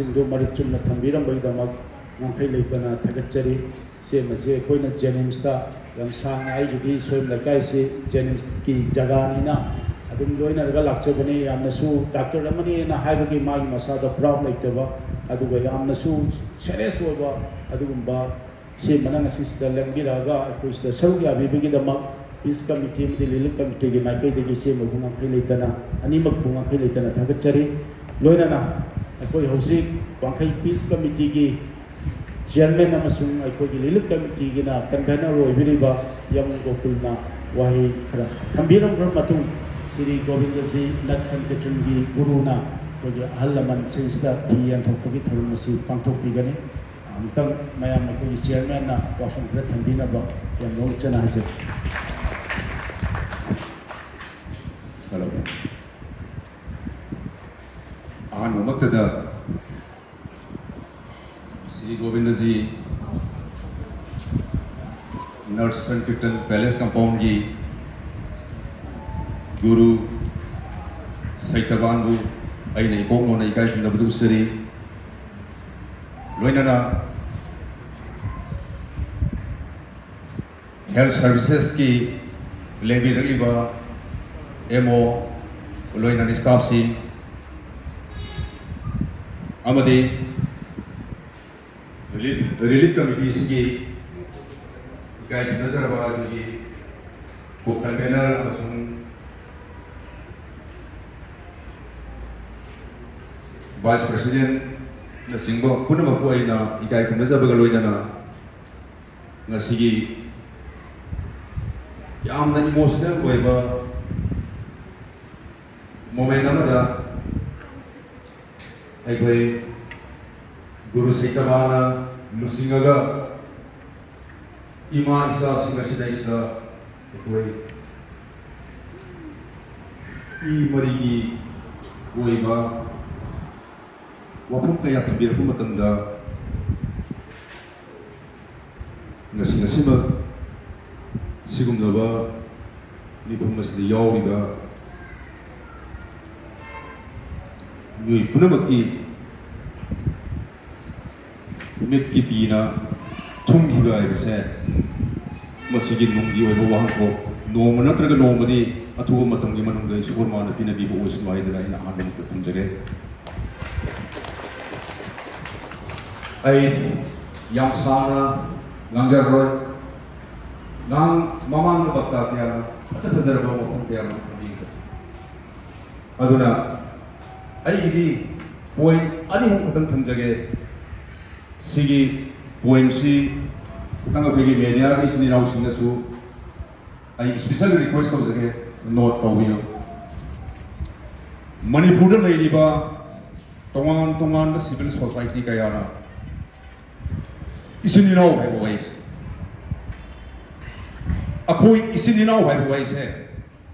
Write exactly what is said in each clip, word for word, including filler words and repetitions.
ꯁꯤꯡꯗꯨ ꯃꯔꯤꯛ ꯆꯨꯝꯅ ꯊꯝꯕꯤꯔꯝꯕꯒꯤꯗꯃꯛ ꯉꯝꯈꯩ ꯂꯩꯇꯅ ꯊꯥꯒꯠꯆꯔꯤ꯫ ꯁꯦꯝꯕꯁꯤ ꯑꯩꯈꯣꯏꯅ ꯖꯦꯅꯤꯝꯁꯇ ꯌꯥꯝ ꯁꯥꯡꯅ, ꯑꯩꯒꯤꯗꯤ ꯁꯣꯏꯕꯝ ꯂꯩꯀꯥꯏꯁꯤ ꯖꯦꯅꯤꯝꯁꯀꯤ ꯖꯒꯥꯅꯤꯅ ꯑꯗꯨꯝ ꯂꯣꯏꯅꯔꯒ ꯂꯥꯛꯆꯕꯅꯤ꯫ ꯌꯥꯝꯅꯁꯨ ꯗꯥꯛꯇꯔ ꯑꯃꯅꯤꯅ ꯍꯥꯏꯕꯒꯤ ꯃꯥꯒꯤ ꯃꯁꯥꯗ ꯄ꯭ꯔꯥꯎꯗ ꯂꯩꯇꯕ, ꯑꯗꯨꯒ ꯌꯥꯝꯅꯁꯨ ꯁꯦꯔꯤꯌꯁ ꯑꯣꯏꯕ ꯑꯗꯨꯒꯨꯝꯕ ꯁꯦꯝꯕꯅ ꯉꯁꯤꯁꯤꯗ ꯂꯦꯡꯕꯤꯔꯛꯑꯒ ꯑꯩꯈꯣꯏ ꯁꯤꯗ ꯁꯔꯨꯛ ꯌꯥꯕꯤꯕꯒꯤꯗꯃꯛ ꯄꯤꯁ ꯀꯃꯤꯇꯤ ꯑꯃꯗꯤ ꯂꯤꯂꯤꯞ ꯀꯃꯤꯇꯤꯒꯤ ꯃꯥꯏꯀꯩꯗꯒꯤ ꯁꯦꯝꯕꯕꯨ ꯉꯝꯈꯩ ꯂꯩꯇꯅ, ꯑꯅꯤꯃꯛꯄꯨ ꯉꯝꯈꯩ ꯂꯩꯇꯅ ꯊꯥꯒꯠꯆꯔꯤ꯫ ꯂꯣꯏꯅꯅ ꯑꯩꯈꯣꯏ ꯍꯧꯖꯤꯛ ꯋꯥꯡꯈꯩ ꯄꯤꯁ ꯀꯃꯤꯇꯤꯒꯤ ꯆꯤꯌꯔꯃꯦꯟ ꯑꯃꯁꯨꯡ ꯑꯩꯈꯣꯏꯒꯤ ꯂꯤꯂꯤꯞ ꯀꯃꯤꯇꯤꯒꯤꯅ ꯀꯟꯚꯦꯅꯔ ꯑꯣꯏꯕꯤꯔꯤꯕ ꯌꯥꯝ ꯒꯣꯀꯨꯜꯅ ꯋꯥꯍꯩ ꯈꯔ ꯊꯝꯕꯤꯔꯝꯈ꯭ꯔ ꯃꯇꯨꯡ, ꯁ꯭ꯔꯤ ꯒꯣꯕꯤꯟꯗꯖꯤ ꯅꯠ ꯁꯪꯀꯤꯔꯇꯟꯒꯤ ꯒꯨꯔꯨꯅ ꯑꯩꯈꯣꯏꯒꯤ ꯑꯍꯜ ꯂꯃꯟꯁꯤꯡꯁꯤꯗ ꯐꯤ ꯌꯦꯟꯊꯣꯛꯄꯒꯤ ꯊꯧꯔꯝ ꯑꯁꯤ ꯄꯥꯡꯊꯣꯛꯄꯤꯒꯅꯤ꯫ ꯑꯃꯨꯛꯇꯪ ꯃꯌꯥꯝ ꯑꯩꯈꯣꯏꯒꯤ ꯆꯤꯌꯔꯃꯦꯟꯅ ꯋꯥꯐꯝ ꯈꯔ ꯊꯝꯕꯤꯅꯕ ꯌꯥꯝ ꯅꯣꯝꯖꯅ ꯍꯥꯏꯖꯔꯤ꯫ ꯍꯜꯂꯣ꯫ ꯑꯍꯥꯟꯕꯃꯛꯇꯗ ꯁ꯭ꯔꯤ ꯒꯣꯕꯤꯟꯗꯖꯤ ꯅꯠ ꯁꯪꯀꯤꯔꯇꯟ ꯄꯦꯂꯦꯁ ꯀꯝꯄꯥꯎꯟꯒꯤ ꯒꯨꯔꯨ ꯁꯩꯇꯕꯥꯟꯕꯨ ꯑꯩꯅ ꯏꯀꯣꯛ ꯅꯧꯅ ꯏꯀꯥꯏ ꯈꯨꯝꯅꯕꯗꯨ ꯎꯠꯆꯔꯤ꯫ ꯂꯣꯏꯅꯅ ꯍꯦꯜꯊ ꯁꯔꯚꯤꯁꯦꯁꯀꯤ ꯂꯦꯡꯕꯤꯔꯛꯂꯤꯕ ꯑꯦꯝ ꯑꯣ, ꯂꯣꯏꯅꯅ ꯁ꯭ꯇꯥꯐꯁꯤꯡ ꯑꯃꯗꯤ ꯔꯤꯂꯤꯐ, ꯔꯤꯂꯤꯐ ꯀꯃꯤꯇꯤꯁꯤꯒꯤ ꯏꯀꯥꯏ ꯈꯨꯝꯅꯖꯔꯕ ꯑꯩꯈꯣꯏꯒꯤ ꯀꯣ ꯀꯟꯚꯦꯅꯔ ꯑꯃꯁꯨꯡ ꯚꯥꯏꯁ ꯄ꯭ꯔꯦꯁꯤꯗꯦꯟꯠꯅꯆꯤꯡꯕ ꯄꯨꯝꯅꯃꯛꯄꯨ ꯑꯩꯅ ꯏꯀꯥꯏ ꯈꯨꯝꯅꯖꯕꯒ ꯂꯣꯏꯅꯅ ꯉꯁꯤꯒꯤ ꯌꯥꯝꯅ ꯏꯃꯣꯁꯅꯦꯜ ꯑꯣꯏꯕ ꯃꯣꯃꯦꯟ ꯑꯃꯗ ꯑꯩꯈꯣꯏ ꯒꯨꯔꯨ ꯁꯩꯇꯕꯥꯅ ꯂꯨꯆꯤꯡꯉꯒ ꯏꯃꯥ ꯏꯆꯥꯁꯤꯡ ꯑꯁꯤꯗꯩꯁꯤꯗ ꯑꯩꯈꯣꯏ ꯏ ꯃꯔꯤꯒꯤ ꯑꯣꯏꯕ ꯋꯥꯐꯝ ꯀꯌꯥ ꯊꯝꯕꯤꯔꯛꯄ ꯃꯇꯝꯗ ꯉꯁꯤ ꯉꯁꯤꯃꯛ ꯁꯤꯒꯨꯝꯂꯕ ꯃꯤꯐꯝ ꯑꯁꯤꯗ ꯌꯥꯎꯔꯤꯕ ꯃꯤꯑꯣꯏ ꯄꯨꯝꯅꯃꯛꯀꯤ ꯃꯤꯠꯀꯤ ꯄꯤꯅ ꯊꯨꯝꯈꯤꯕ ꯍꯥꯏꯕꯁꯦ ꯃꯁꯤꯒꯤ ꯅꯨꯡꯒꯤ ꯑꯣꯏꯕ ꯋꯥꯍꯟꯊꯣꯛ, ꯅꯣꯡꯃ ꯅꯠꯇ꯭ꯔꯒ ꯅꯣꯡꯃꯗꯤ ꯑꯊꯨꯕ ꯃꯇꯝꯒꯤ ꯃꯅꯨꯡꯗ ꯏꯁꯣꯔ ꯃꯥꯅ ꯄꯤꯅꯕꯤꯕ ꯑꯣꯏꯁꯅꯨ ꯍꯥꯏꯗꯅ ꯑꯩꯅ ꯑꯍꯥꯟꯕꯃꯛꯇ ꯊꯝꯖꯒꯦ꯫ ꯑꯩ ꯌꯥꯝ ꯁꯥꯡꯅ ꯉꯥꯡꯖꯔꯔꯣꯏ꯫ ꯉꯥꯡ-, ꯃꯃꯥꯡꯗ ꯕꯛꯇ ꯀꯌꯥꯅ ꯐꯖ ꯐꯖꯔꯕ ꯋꯥꯐꯝ ꯀꯌꯥ ꯑꯃ ꯊꯝꯕꯤꯈ꯭ꯔꯦ꯫ ꯑꯗꯨꯅ ꯑꯩꯒꯤꯗꯤ point ꯑꯅꯤ ꯑꯍꯨꯝ ꯈꯛꯇꯪ ꯊꯝꯖꯒꯦ꯫ ꯁꯤꯒꯤ pointꯁꯤ ꯈꯤꯇꯪ ꯑꯩꯈꯣꯏꯒꯤ mediaꯒꯤ ꯏꯆꯤꯟ ꯏꯅꯥꯎꯁꯤꯡꯅꯁꯨ ꯑꯩ special request ꯇꯧꯖꯒꯦ, note ꯇꯧꯕꯤꯌꯨ꯫ ꯃꯅꯤꯄꯨꯔꯗ ꯂꯩꯔꯤꯕ ꯇꯣꯉꯥꯟ ꯇꯣꯉꯥꯟꯕ civil society ꯀꯌꯥꯅ ꯏꯆꯤꯟ ꯏꯅꯥꯎ ꯍꯥꯏꯕ ꯋꯥꯍꯩꯁꯦ, ꯑꯩꯈꯣꯏ ꯏꯆꯤꯟ ꯏꯅꯥꯎ ꯍꯥꯏꯕ ꯋꯥꯍꯩꯁꯦ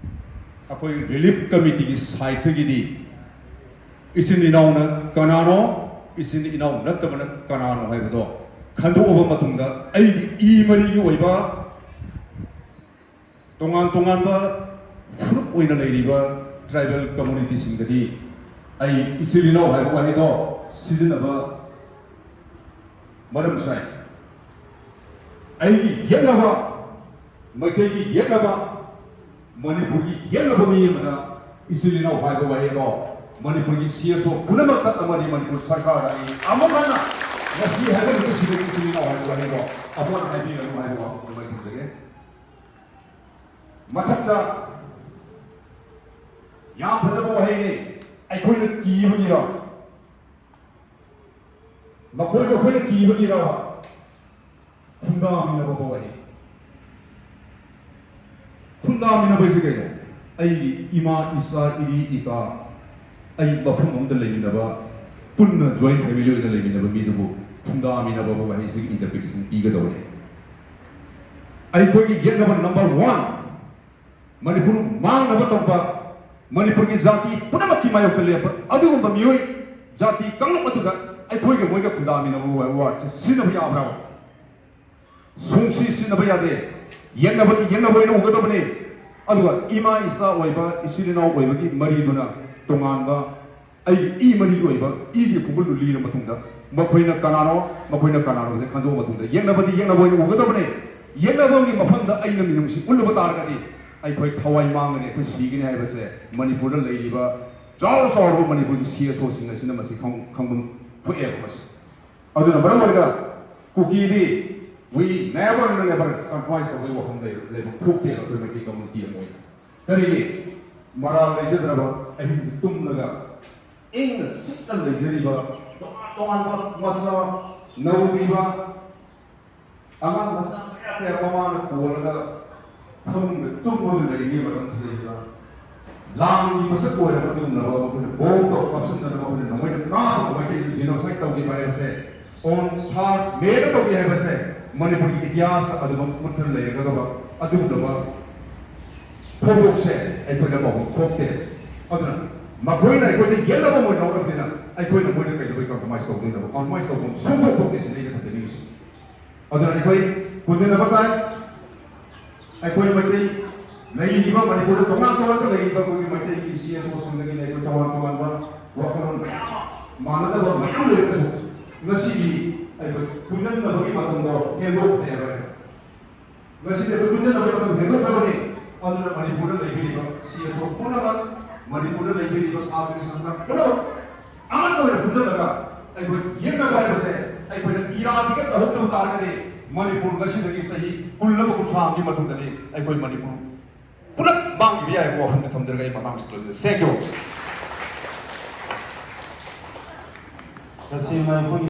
ꯑꯩꯈꯣꯏ relief committeeꯒꯤ sideꯇꯒꯤꯗꯤ ꯏꯆꯤꯟ ꯏꯅꯥꯎꯅ ꯀꯅꯥꯅꯣ, ꯏꯆꯤꯟ ꯏꯅꯥꯎ ꯅꯠꯇꯕꯅ ꯀꯅꯥꯅꯣ ꯍꯥꯏꯕꯗꯣ ꯈꯟꯗꯣꯛꯑꯕ ꯃꯇꯨꯡꯗ ꯑꯩꯒꯤ ꯏ ꯃꯔꯤꯒꯤ ꯑꯣꯏꯕ ꯇꯣꯉꯥꯟ ꯇꯣꯉꯥꯟꯕ ꯐꯨꯔꯨꯞ ꯑꯣꯏꯅ ꯂꯩꯔꯤꯕ tribal communityꯁꯤꯡꯗꯗꯤ ꯑꯩ ꯏꯆꯤꯜ ꯏꯅꯥꯎ ꯍꯥꯏꯕ ꯋꯥꯍꯩꯗꯣ ꯁꯤꯖꯤꯟꯅꯕ ꯃꯔꯝ ꯆꯥꯏ꯫ ꯑꯩꯒꯤ ꯌꯦꯛꯅꯕ, ꯃꯩꯇꯩꯒꯤ ꯌꯦꯛꯅꯕ, ꯃꯅꯤꯄꯨꯔꯒꯤ ꯌꯦꯛꯅꯕ ꯃꯤ ꯑꯃꯗ ꯏꯆꯤꯜ ꯏꯅꯥꯎ ꯍꯥꯏꯕ ꯋꯥꯍꯩꯗꯣ ꯃꯅꯤꯄꯨꯔꯒꯤ CSO ꯄꯨꯝꯅꯃꯛꯇ ꯑꯃꯗꯤ ꯃꯅꯤꯄꯨꯔ ꯁꯔꯀꯥꯔꯗ ꯑꯩ ꯑꯃꯨꯛ ꯍꯟꯅ ꯉꯁꯤ ꯍꯥꯏꯔꯤꯕ ꯁꯤꯗ ꯏꯆꯤꯜ ꯏꯅꯥꯎ ꯍꯥꯏꯕ ꯋꯥꯍꯩꯗꯣ ꯑꯃꯨꯛ ꯍꯟꯅ ꯍꯥꯏꯕꯤꯔꯅꯨ ꯍꯥꯏꯕ ꯋꯥꯐꯝ ꯑꯗꯨꯃꯥꯏꯅ ꯊꯝꯖꯒꯦ꯫ ꯃꯊꯪꯗ ꯌꯥꯝ ꯐꯖꯕ ꯋꯥꯍꯩꯅꯤ꯫ ꯑꯩꯈꯣꯏꯅ ꯀꯤꯕꯒꯤꯔꯣ? ꯃꯈꯣꯏꯕꯨ ꯑꯩꯈꯣꯏꯅ ꯀꯤꯕꯒꯤꯔꯣ? ꯈꯨꯟꯗꯥꯃꯤꯟꯅꯕ ꯋꯥꯍꯩ꯫ ꯈꯨꯟꯗꯥꯃꯤꯟꯅꯕ ꯍꯥꯏꯁꯦ ꯀꯩꯅꯣ? ꯑꯩꯒꯤ ꯏꯃꯥ, ꯏꯆꯥ, ꯏꯔꯤ, ꯏꯇꯥ, ꯑꯩ ꯃꯐꯝ ꯑꯃꯗ ꯂꯩꯃꯤꯟꯅꯕ, ꯄꯨꯟꯅ joint family ꯑꯣꯏꯅ ꯂꯩꯃꯤꯟꯅꯕ ꯃꯤꯗꯨꯕꯨ ꯈꯨꯟꯗꯥꯃꯤꯟꯅꯕ ꯋꯥꯍꯩꯁꯤꯒꯤ interpretation ꯄꯤꯒꯗꯧꯔꯦ꯫ ꯑꯩꯈꯣꯏꯒꯤ ꯌꯦꯛꯅꯕ number one, ꯃꯅꯤꯄꯨꯔ ꯃꯥꯡꯅꯕ ꯇꯧꯕ, ꯃꯅꯤꯄꯨꯔꯒꯤ ꯖꯥꯇꯤ ꯄꯨꯝꯅꯃꯛꯀꯤ ꯃꯥꯌꯣꯛꯇ ꯂꯦꯞꯄ ꯑꯗꯨꯒꯨꯝꯕ ꯃꯤꯑꯣꯏ ꯖꯥꯇꯤ ꯀꯥꯡꯂꯨꯞ ꯑꯗꯨꯗ ꯑꯩꯈꯣꯏꯒ ꯃꯣꯏꯒ ꯈꯨꯟꯗꯥꯃꯤꯟꯅꯕ wordꯁꯦ ꯁꯤꯖꯤꯟꯅꯕ ꯌꯥꯕ꯭ꯔꯥꯕ? ꯁꯨꯡꯁꯤ ꯁꯤꯖꯤꯟꯅꯕ ꯌꯥꯗꯦ꯫ ꯌꯦꯛꯅꯕꯗꯤ ꯌꯦꯛꯅꯕ ꯑꯣꯏꯅ ꯎꯒꯗꯕꯅꯤ꯫ ꯑꯗꯨꯒ ꯏꯃꯥ ꯏꯆꯥ ꯑꯣꯏꯕ, ꯏꯆꯤꯜ ꯏꯅꯥꯎ ꯑꯣꯏꯕꯒꯤ ꯃꯔꯤꯗꯨꯅ ꯇꯣꯉꯥꯟꯕ ꯑꯩꯒꯤ ꯏ ꯃꯔꯤꯒꯤ ꯑꯣꯏꯕ ꯏꯒꯤ ꯈꯣꯡꯒꯨꯜꯗꯨ ꯂꯤꯔ ꯃꯇꯨꯡꯗ, ꯃꯈꯣꯏꯅ ꯀꯅꯥꯅꯣ, ꯃꯈꯣꯏꯅ ꯀꯅꯥꯅꯣ ꯍꯥꯏꯕꯁꯦ ꯈꯪꯗꯣꯛꯑ ꯃꯇꯨꯡꯗ, ꯌꯦꯛꯅꯕꯗꯤ ꯌꯦꯛꯅꯕ ꯑꯣꯏꯅ ꯎꯒꯗꯕꯅꯤ꯫ ꯌꯦꯛꯅꯕꯒꯤ ꯃꯐꯝꯗ ꯑꯩꯅ ꯃꯤꯅꯨꯡꯁꯤ ꯎꯠꯂꯨꯕ ꯇꯥꯔꯒꯗꯤ, ꯑꯩꯈꯣꯏ ꯊꯋꯥꯏ ꯃꯥꯡꯒꯅꯤ, ꯑꯩꯈꯣꯏ ꯁꯤꯒꯅꯤ ꯍꯥꯏꯕꯁꯦ ꯃꯅꯤꯄꯨꯔꯗ ꯂꯩꯔꯤꯕ ꯆꯥꯎꯔ ꯆꯥꯎꯔꯕ ꯃꯅꯤꯄꯨꯔꯒꯤ ꯁꯤ ꯑꯦꯁ ꯑꯣꯁꯤꯡ ꯑꯁꯤꯅ ꯃꯁꯤ ꯈꯪ-, ꯈꯪꯐꯝ ꯊꯣꯛꯑꯦꯕ ꯃꯁꯤ꯫ ꯑꯗꯨꯅ ꯃꯔꯝ ꯑꯣꯏꯔꯒ ꯀꯨꯀꯤꯗꯤ we never never compromise ꯇꯧꯕꯒꯤ ꯋꯥꯐꯝ ꯂꯩ-, ꯂꯩꯕ ꯊꯣꯛꯇꯦꯕ ꯑꯩꯈꯣꯏ ꯃꯩꯇꯩ ꯀꯝꯃ꯭ꯌꯨꯅꯤꯇꯤ ꯑꯃ ꯑꯣꯏꯅ꯫ ꯀꯔꯤꯒꯤ? ꯃꯔꯥꯜ ꯂꯩꯖꯗ꯭ꯔꯕ, ꯑꯍꯤꯡꯗ ꯇꯨꯝꯂꯒ ꯏꯪꯅ ꯆꯤꯛꯅ ꯂꯩꯖꯔꯤꯕ, ꯇꯣꯉꯥꯟ ꯇꯣꯉꯥꯟꯕ ꯃꯆꯥ ꯅꯧꯔꯤꯕ ꯑꯉꯥꯡ ꯃꯆꯥ ꯀꯌꯥ ꯀꯌꯥ ꯃꯃꯥꯅ ꯀꯣꯜꯂꯒ ꯐꯃꯨꯡꯗ ꯇꯨꯝꯃꯒ ꯂꯩꯔꯤꯉꯩ ꯃꯇꯝꯁꯤꯗꯩꯁꯤꯗ ꯂꯥꯟꯒꯤ ꯃꯁꯛ ꯑꯣꯏꯔꯕ ꯑꯗꯨꯒꯨꯝꯂꯕ ꯃꯈꯣꯏꯅ ꯕꯣꯝ ꯇꯧꯔ ꯀꯥꯞꯁꯤꯟꯗꯅ ꯃꯈꯣꯏꯅ ꯅꯣꯡꯃꯩꯅ ꯀꯥꯞꯄꯒ ꯃꯩꯇꯩꯁꯤ genocide ꯇꯧꯈꯤꯕ ꯍꯥꯏꯕꯁꯦ, on third May ꯗ ꯇꯧꯈꯤ ꯍꯥꯏꯕꯁꯦ ꯃꯅꯤꯄꯨꯔꯒꯤ ꯏꯇꯤꯍꯥꯁꯇ ꯑꯗꯨꯃꯛ ꯃꯨꯠꯇꯨꯅ ꯂꯩꯔꯒꯗꯕ ꯑꯗꯨꯒꯨꯝꯂꯕ ꯊꯧꯗꯣꯛꯁꯦ ꯑꯩꯈꯣꯏꯅ ꯃꯍꯨꯠ ꯊꯣꯛꯇꯦ꯫ ꯑꯗꯨꯅ ꯃꯈꯣꯏꯅ ꯑꯩꯈꯣꯏꯗ ꯌꯦꯠꯅꯕ ꯑꯣꯏꯅ ꯂꯧꯔꯕꯅꯤꯅ ꯑꯩꯈꯣꯏꯅ ꯃꯣꯏꯗ ꯀꯩꯗꯧꯕꯩ compromise ꯇꯧꯗꯣꯏꯅꯣ? Compromise ꯇꯧꯐꯝ ꯁꯨꯡꯊꯣꯛ ꯊꯣꯛꯇꯦ ꯁꯤꯅꯤ ꯑꯩꯅ ꯊꯝꯖꯅꯤꯡꯉꯤꯁꯤ꯫ ꯑꯗꯨꯅ ꯑꯩꯈꯣꯏ ꯄꯨꯟꯁꯤꯟꯅꯕ ꯇꯥꯏ꯫ ꯑꯩꯈꯣꯏ ꯃꯩꯇꯩ ꯂꯩꯔꯤꯕ ꯃꯅꯤꯄꯨꯔꯗ ꯇꯣꯉꯥꯟ ꯇꯣꯉꯥꯟꯕ ꯂꯩꯔꯤꯕ ꯑꯩꯈꯣꯏꯒꯤ ꯃꯩꯇꯩꯒꯤ ꯁꯤ ꯑꯦꯁ ꯑꯣꯁꯤꯡꯗꯒꯤ ꯑꯩꯈꯣꯏ ꯇꯣꯉꯥꯟ ꯇꯣꯉꯥꯟꯕ ꯋꯥꯈꯜꯂꯣꯟ ꯃꯌꯥꯝ ꯑꯃ ꯃꯥꯟꯅꯗꯕ ꯃꯌꯥꯝ ꯂꯩꯔꯒꯁꯨ ꯉꯁꯤꯒꯤ ꯑꯩꯈꯣꯏ ꯄꯨꯟꯁꯤꯟꯅꯕꯒꯤ ꯃꯇꯝꯗꯣ ꯍꯦꯟꯗꯣꯛꯈ꯭ꯔꯦ ꯍꯥꯏꯕ꯫ ꯉꯁꯤꯗꯤ ꯑꯩꯈꯣꯏ ꯄꯨꯟꯁꯤꯟꯅꯕꯒꯤ ꯃꯇꯝ ꯍꯦꯟꯗꯣꯛꯈ꯭ꯔꯕꯅꯤ꯫ ꯑꯗꯨꯅ ꯃꯅꯤꯄꯨꯔꯗ ꯂꯩꯕꯤꯔꯤꯕ ꯁꯤ ꯑꯦꯁ ꯑꯣ ꯄꯨꯝꯅꯃꯛ, ꯃꯅꯤꯄꯨꯔꯗ ꯂꯩꯕꯤꯔꯤꯕ ꯁꯥꯇ꯭ꯔꯒꯤ ꯁꯪꯁꯊꯥꯟ ꯄꯨꯝꯅꯃꯛ ꯑꯃꯠꯇ ꯑꯣꯏꯅ ꯄꯨꯟꯁꯤꯜꯂꯒ ꯑꯩꯈꯣꯏ ꯌꯦꯛꯅꯕ ꯍꯥꯏꯕꯁꯦ ꯑꯩꯈꯣꯏꯅ ꯏꯔꯥꯗꯤꯒ ꯇꯧꯍꯧꯗꯕ ꯇꯥꯔꯒꯗꯤ ꯃꯅꯤꯄꯨꯔ ꯉꯁꯤꯗꯒꯤ ꯆꯍꯤ ꯀꯨꯟ ꯑꯃ ꯀꯨꯟꯊ꯭ꯔꯥ ꯑꯃꯒꯤ ꯃꯇꯨꯡꯗꯗꯤ ꯑꯩꯈꯣꯏ ꯃꯅꯤꯄꯨꯔ ꯄꯨꯂꯞ ꯃꯥꯡꯈꯤꯕ ꯌꯥꯏꯕ ꯋꯥꯐꯝꯗ ꯊꯝꯖꯔꯒ ꯑꯩ ꯃꯇꯥꯡꯁꯤꯗ ꯂꯣꯏꯁꯤꯜꯂꯦ꯫ Thank you꯫ ꯇꯁꯦꯡꯅ ꯑꯩꯈꯣꯏꯒꯤ